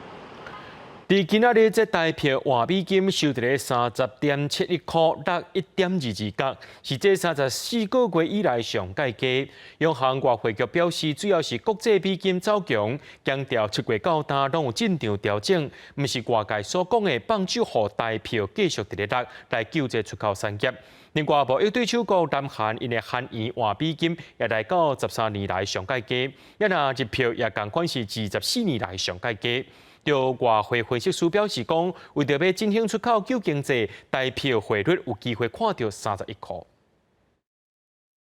佇今仔日，這台票換美金收佇咧30.71箍，落1.22角，是這34個月以來上蓋低。央行外匯局表示，主要是國際美金走強，強調7月到今攏有進場調整，毋是外界所講的放手予台票繼續佇咧落來救濟出口產業。另外，貿易對手國南韓𪜶的韓元換美金也來到13年來上蓋低，抑若日票也仝款是24年來上蓋低。就外匯分析師表示講，為著欲振興出口救經濟，台票匯率有機會看著31箍。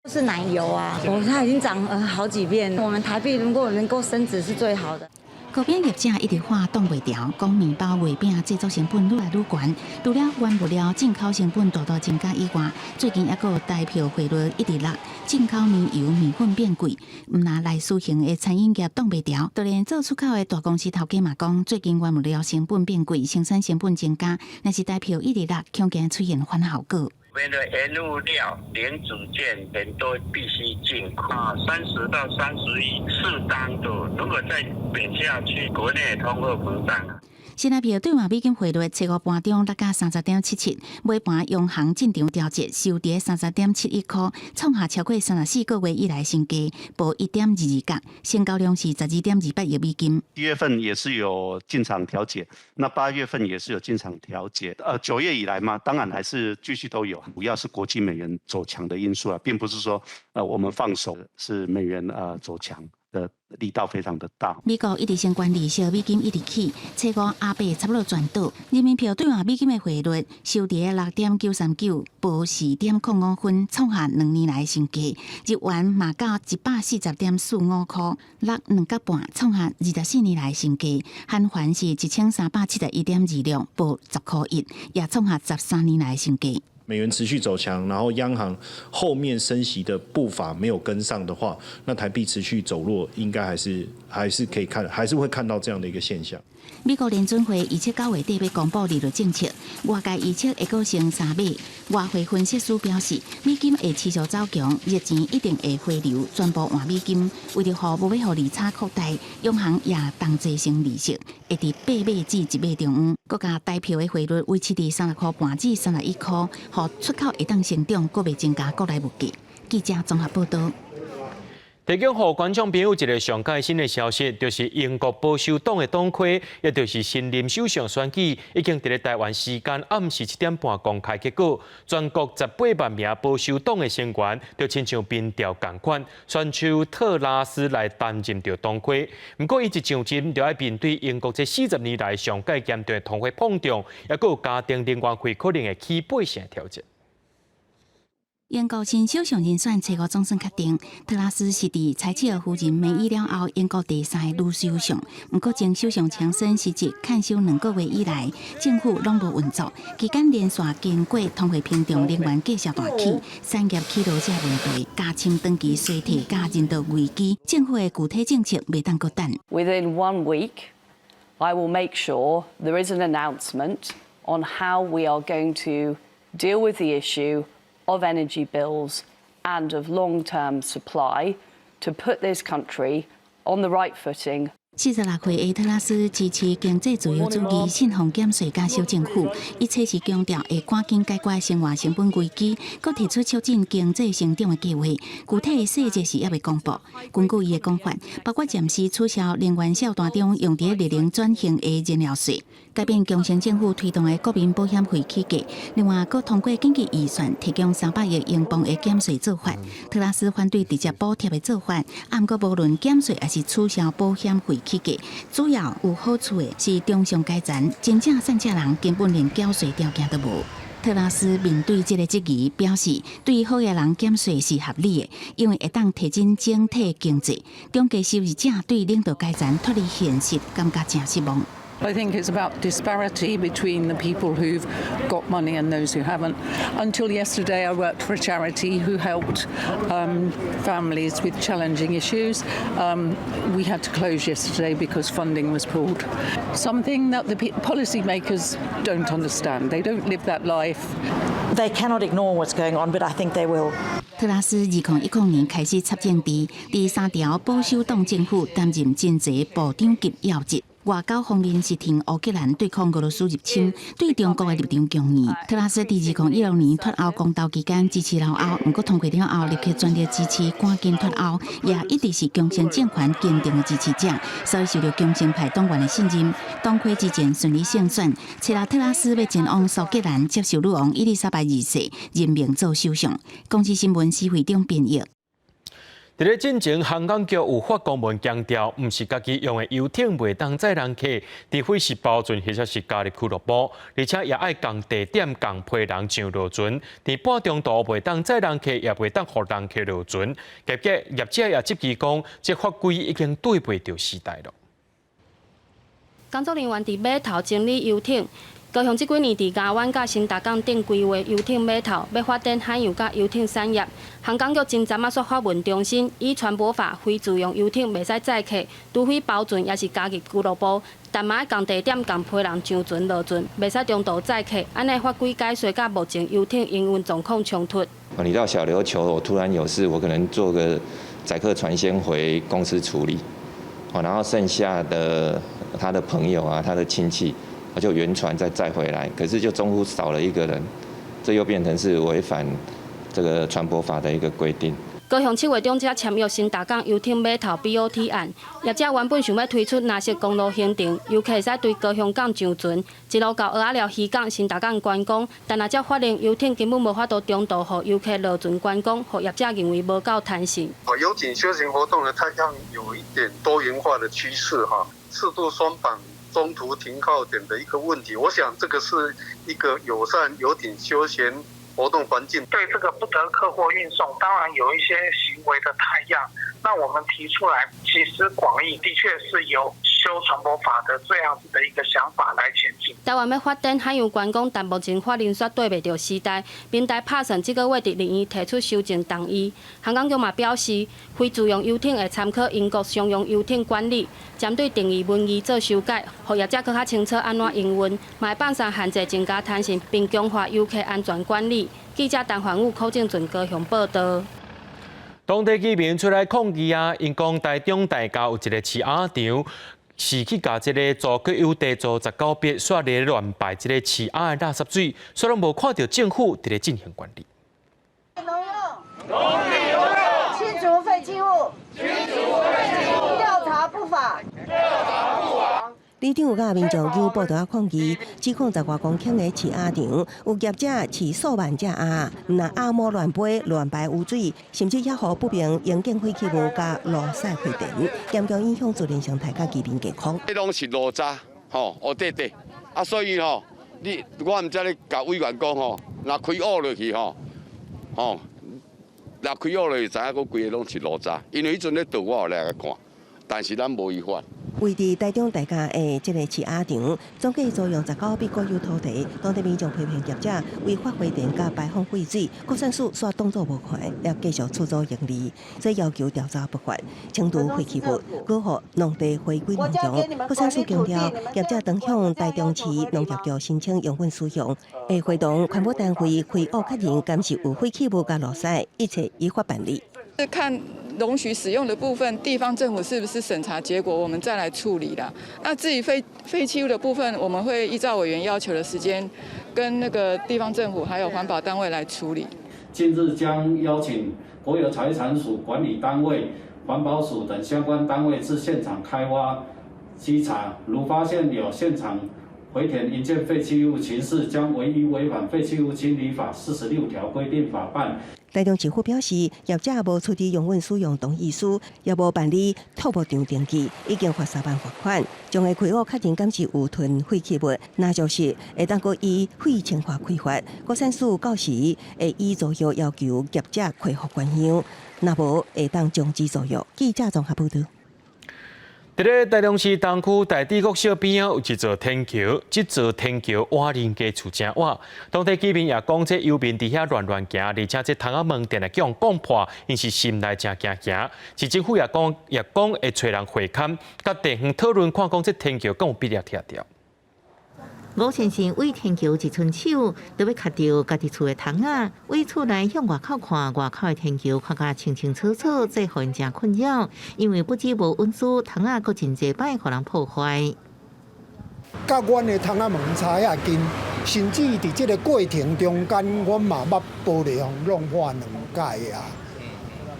是奶油啊，哦，它已經漲好幾遍。我們台幣如果能夠升值是最好的。糕餅業者一直喊擋袂牢，講麵包、月餅製作成本愈來愈懸，除了原物料進口成本大大增加以外，最近抑閣有台票匯率一直落，進口奶油、麵粉變貴，毋但內需型的餐飲業擋袂牢，就連做出口的大公司頭家嘛講，最近原物料成本變貴，生產成本增加，若是台票一直落，恐驚出現反效果。我們的原物料、零組件很多必須進口啊，30到31，適當的。如果再貶下去，國內通貨膨脹。新台票兌換美金匯率，初五盤中落到30.77，尾盤央行進場調節，收佇30.71箍，創下超過34個月以來新低，報1.22角，成交量是12.28億美金。7月份也是有進場調節，那8月份也是有進場調節，9月以來嘛，當然還是繼續都有，主要是國際美元走強的因素啊，並不是說我們放手是美元走強的力道非常的大。美國一直升懸利息，美金一直起，初五阿伯差不多全倒。人民幣兌換美金的匯率收佇6.939，報4.05分，創下2年來新低。日元嘛到140.45箍，落2角半，創下24年來新低。韓元是1371.26，報10箍1，也創下13年來新低。美元持續走強，然後央行後面升息的步伐沒有跟上的話，那台幣持續走弱，應該還是可以看，還是會看到這樣的一個現象。美國聯準會預測9月底欲公布利率政策，外界預測會閣升3碼。外匯分析師表示，美金會持續走強，熱錢一定會回流，全部換美金。為著予無欲予利差擴大，央行也同齊升利息，會佇8碼至1碼中央。閣共台票的匯率維持佇30箍半至31箍，予出口會當成長，閣袂增加國內物價。記者綜合報導。提供予觀眾朋友一个上蓋新的消息，就是英國保守黨的黨魁，也就是新任首相選舉，已經佇咧台灣時間暗時7點半公開結果。全國18萬名保守黨的成員，就親像民調仝款，選出特拉斯來擔任著黨魁。毋過，伊一上任就愛面對英國這40年來上蓋嚴重的通貨膨脹，抑閣有家庭能源費可能會起8成挑戰。英國新首相人選初五總算確定，特拉斯是佇柴契爾夫人梅伊了後，英國第三个女首相。毋過前首相強森辭職欠收2個月以來，政府攏無運作，期間連續經過通貨膨脹、能源價數大起、產業起落這問題，加深長期衰退佮人道危機，政府的具體政策袂當閣等。 Within one week, I will make sure there is an announcement on how we are going to deal with the issue of energy bills and of long-term supply to put this country on the right footing. 46歲的特拉斯支持經濟自由主義，信奉減稅佮小政府。伊初時強調會趕緊解決生活成本危機，閣提出促進經濟成長的計劃。具體的細節是猶未公布。根據伊的講法，包括暫時取消能源數單中用佇熱能轉型的燃料稅，改變強生政府推動的國民保險費起價。另外，閣通過緊急預算，提供300億英鎊的減稅做法。特拉斯反對直接補貼的做法，毋過無論減稅抑是取消保險費起價，主要有好處的是中上階層，真正散赤人根本連繳稅條件都無。特拉斯面對這个質疑，表示對好的人減稅是合理的，因為會當提振整體經濟。中低收入者對領導階層脫離現實，感覺誠失望。I think it's about disparity between the people who've got money and those who haven't. Until yesterday, I worked for a charity who helped families with challenging issues. We had to close yesterday because funding was pulled. Something that the policymakers don't understand. They don't live that life. They cannot ignore what's going on, but I think they will. 特拉斯2010年開始插政治，佇三條保守黨政府擔任真濟部長級要職。外交方面是挺烏克蘭對抗俄羅斯入侵，對中國的立場強硬。特拉斯佇2016年脫歐公投期間支持留歐，毋過通過了後立刻全力支持趕緊脫歐，也一直是強生政權堅定的支持者，所以受著強生派黨員的信任。黨魁之戰順利勝選，初六特拉斯欲前往蘇格蘭接受女王伊麗莎白二世任命做首相。公視新聞施會長編譯。佇咧進前，航港局有發公文強調，毋是家己用的遊艇袂當載人客，除非是包船或者是加入俱樂部，而且也愛仝地點仝批人上落船。佇半中途袂當載人客，也袂當予人客落船。結果業者也質疑講，這法規已經對袂著時代囉。工作人員佇碼頭整理遊艇。高雄這幾年佇亞灣佮新達港頂規劃遊艇碼頭，欲發展海洋佮遊艇產業。航港局真陣仔煞發文重申，依船舶法，非自用遊艇袂使載客，除非包船抑是加入俱樂部。但嘛愛仝地點仝批人上船落船，袂使中途載客。按呢法規解說佮目前遊艇營運狀況衝突。你到小琉球，我突然有事，我可能坐個載客船先回公司處理，然後剩下的他的朋友啊，他的親戚。就原船再載回來，可是就中途少了一個人，這又變成是違反這個船舶法的一個規定。高雄7月中才簽約新達港遊艇碼頭 BOT 案，業者原本想欲推出藍色公路行程，遊客會使對高雄港上船，一路到蚵仔寮漁港、新達港觀光。但若才發現遊艇根本無法度中途予遊客落船觀光，予業者認為無夠彈性。遊艇休閒活動呢，它要有一點多元化的趨勢哈，適度鬆綁中途停靠點的一個問題，我想這個是一個友善遊艇休閒活動環境。對這個不得客貨運送，當然有一些行為的態樣。那我們提出來，集思廣益，的確是有修船舶法的這樣子的一個想法來前進。台灣欲發展海洋觀光，但目前法令煞對袂著時代。明代拍算這個月佇立院提出修正動議。航港局嘛表示，非自用遊艇會參考英國商用遊艇管理，針對定義文義做修改，予業者閣較清楚按怎營運，嘛會放鬆限制，增加彈性，並強化遊客安全管理。記者陳環武、柯正俊高雄報導。當地居民出來抗議啊！𪜶講台中大甲有一個飼鴨場，是去共這个租國有地租19筆，煞咧亂排這个飼鴨的垃圾水，煞攏無看著政府佇咧進行管理。清除廢棄物，清除廢棄物，調查不法，調查不法。里長佮民眾有報道抗議，指控10外公頃的飼鴨場有業者飼數萬隻鴨，毋但鴨毛亂飛、亂排污水，甚至猶予不明營建廢棄物佮路屎回填，嚴重影響自然生態佮居民健康。這攏是爐渣，吼，烏底底，啊，所以吼，你我毋知咧共委員講吼，若開挖落去吼，吼，若開挖落去，知影閣規个攏是爐渣，因為彼陣咧倒我有來看，但是咱無違法。位佇台中大甲的這個飼鴨場，總計租用19筆國有土地，當地民眾批評業者違法回填佮排放廢水，國產署煞當作無看，也繼續出租營利，所以要求調查不法，清除廢棄物，保護農地回歸農場。國產署強調，業者當向台中市農業局申請營運使用，會會同環保單位開挖確認，敢是有廢棄物佮路屎，一切依法辦理。是看容許使用的部分，地方政府是不是審查結果，我們再來處理啦。那至於廢棄物的部分，我們會依照委員要求的時間，跟那個地方政府還有環保單位來處理。近日將邀請國有財產署管理單位、環保署等相關單位至現場開挖稽查，如發現有現場回填營建廢棄物情事，將依違反廢棄物清理法46條規定法辦。台中市府表示，業者無出具營運使用同意書，也無辦理畜牧場登記，已經罰3萬罰款。將會開挖確認敢是有囤廢棄物，若屬實會當閣依廢清法開罰。國產署到時會依租約要求業者恢復原樣，若無會當終止租約。記者綜合報導。佇咧台中市東區大智國小邊仔有一座天橋，這座天橋倚鄰家厝誠倚。當地居民也講，這遊民佇遐亂亂行，而且這窗仔門定定予人摃破，𪜶是心內誠驚驚。市政府也講，也講會揣人會勘，佮地方討論，看講這天橋敢有必要拆掉。吳先生對天橋一伸手，就欲磕著家己厝的窗仔。對厝內向外口看，外口的天橋看甲清清楚楚，這予𪜶誠困擾。因為不止無隱私，窗仔閣真濟擺予人破壞。佮阮的窗仔門差遐近，甚至佇這個過程中間，阮嘛捌玻璃予弄破兩擺啊。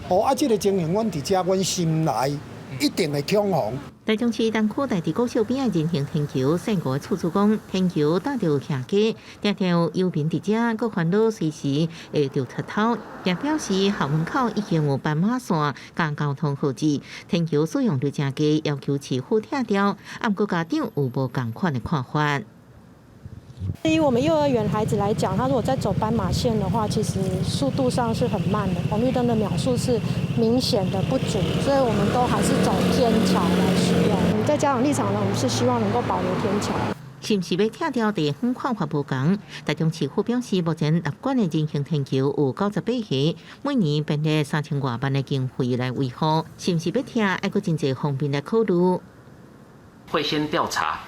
哦，啊，這個情形，阮佇遮，阮心內一定會恐慌。台中市東區大智國小邊仔人行天橋，善國厝主講，天橋搭著行街，定定有遊民佇遮，閣煩惱隨時會著賊偷。也表示校門口已經有斑馬線佮交通號誌，天橋使用率誠低，要求市府拆掉。啊，毋過家長有無仝款的看法。對於我們幼兒園孩子來講，他如果在走斑馬線的話，其實速度上是很慢的，紅綠燈的秒數是明顯的不足，所以我們都還是走天橋來使用。在家長立場呢，我們是希望能夠保留天橋。是毋是欲拆掉地方看法無仝？台中市府表示，目前納管的人行天橋有98個，每年編列3000外萬的經費來維護。是毋是欲拆，愛閣真濟方面來考慮。會先調查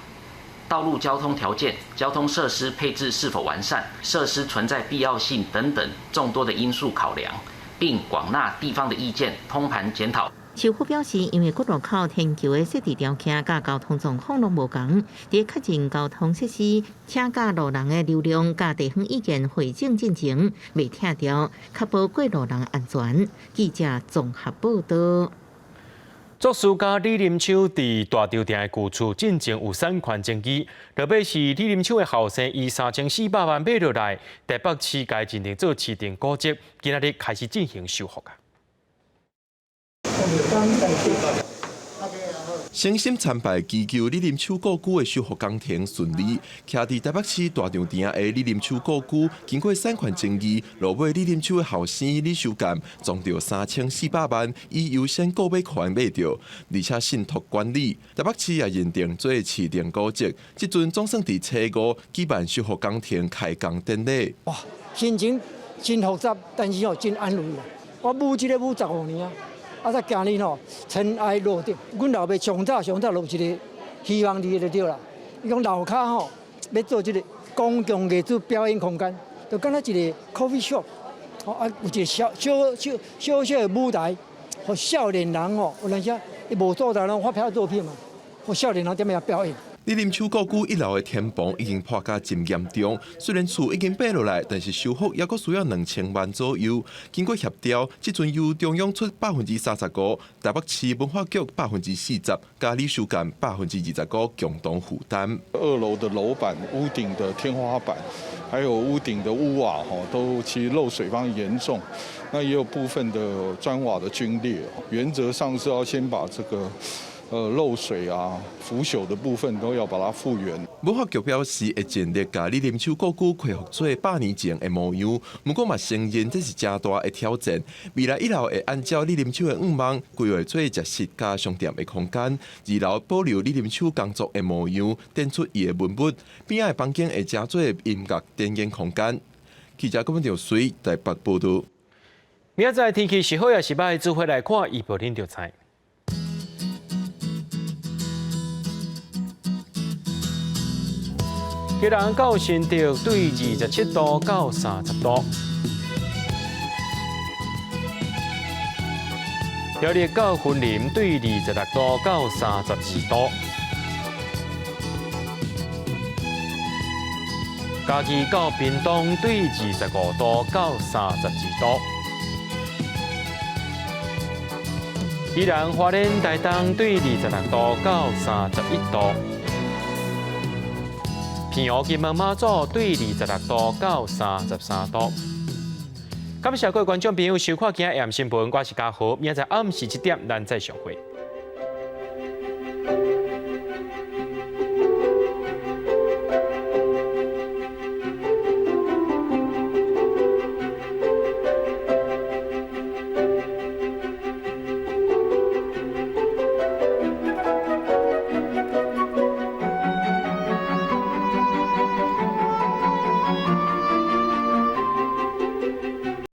道路交通條件、交通設施配置是否完善、設施存在必要性等等眾多的因素考量，並廣納地方的意見，通盤檢討。市府表示，因為各路口天橋的設置條件佮交通狀況攏無仝，佇確認交通設施、車佮路人的流量佮地方意見匯總進前，袂拆掉，確保過路人安全。記者綜合報導。作詞家李林秋佇大稻埕的舊厝進前有產權爭議，落尾是李林秋的後生以3400萬買落來，台北市共認定做市定古蹟，今仔日開始進行修復啊。誠心參拜祈求李林秋故居的修復工程順利。徛佇台北市大稻埕的李林秋故居，經過產權爭議，落尾李林秋的後生李修干賺著3400萬，以優先購買權買著，而且信託管理。台北市也認定做市定古蹟，這陣總算佇初五舉辦修復工程開工典禮。哇，心情真複雜，但是哦真安慰啊！我舞這個舞15年啊。啊！才今日吼塵埃落定。阮老爸上早上早就有一個希望佇就對啦。伊講樓跤吼欲做這個公共藝術表演空間，就敢若一個 coffee shop，吼啊有一個小小小小小的舞台，予少年人吼有當時伊無所在攏發表作品嘛，予少年人踮遐表演。李林秋故居一樓的天棚已經破甲真嚴重，雖然厝已經爬落來，但是修復猶閣需要2000萬左右。經過協調，這陣由中央出35%，台北市文化局40%，佮李修干25%共同負擔。二樓的樓板、屋頂的天花板，還有屋頂的屋瓦，吼，都其實漏水非常嚴重。那也有部分的磚瓦的龜裂，原則上是要先把這個漏水啊、腐朽的部分都要把它復原。文化局表示會盡力共李林秋故居恢復做100年前的模樣，毋過嘛承認這是誠大的挑戰。未來一樓會按照李林秋的願望規劃做食室佮商店的空間，二樓保留李林秋工作的模樣，展出伊的文物。邊仔的房間會加做音樂展演空間。記者郭文兆水台北報導。明仔載天氣是好抑是䆀，做伙來看預報恁就知。基隆到新竹對27度到30度，苗栗到雲林對26度到32度，嘉義到屏東對25度到32度，宜蘭花蓮台東對26度到31度。澎湖金門馬祖對26度到33度。感謝各位觀眾朋友收看今仔日新聞，我是嘉豪，明仔載暗時7點，咱再相會。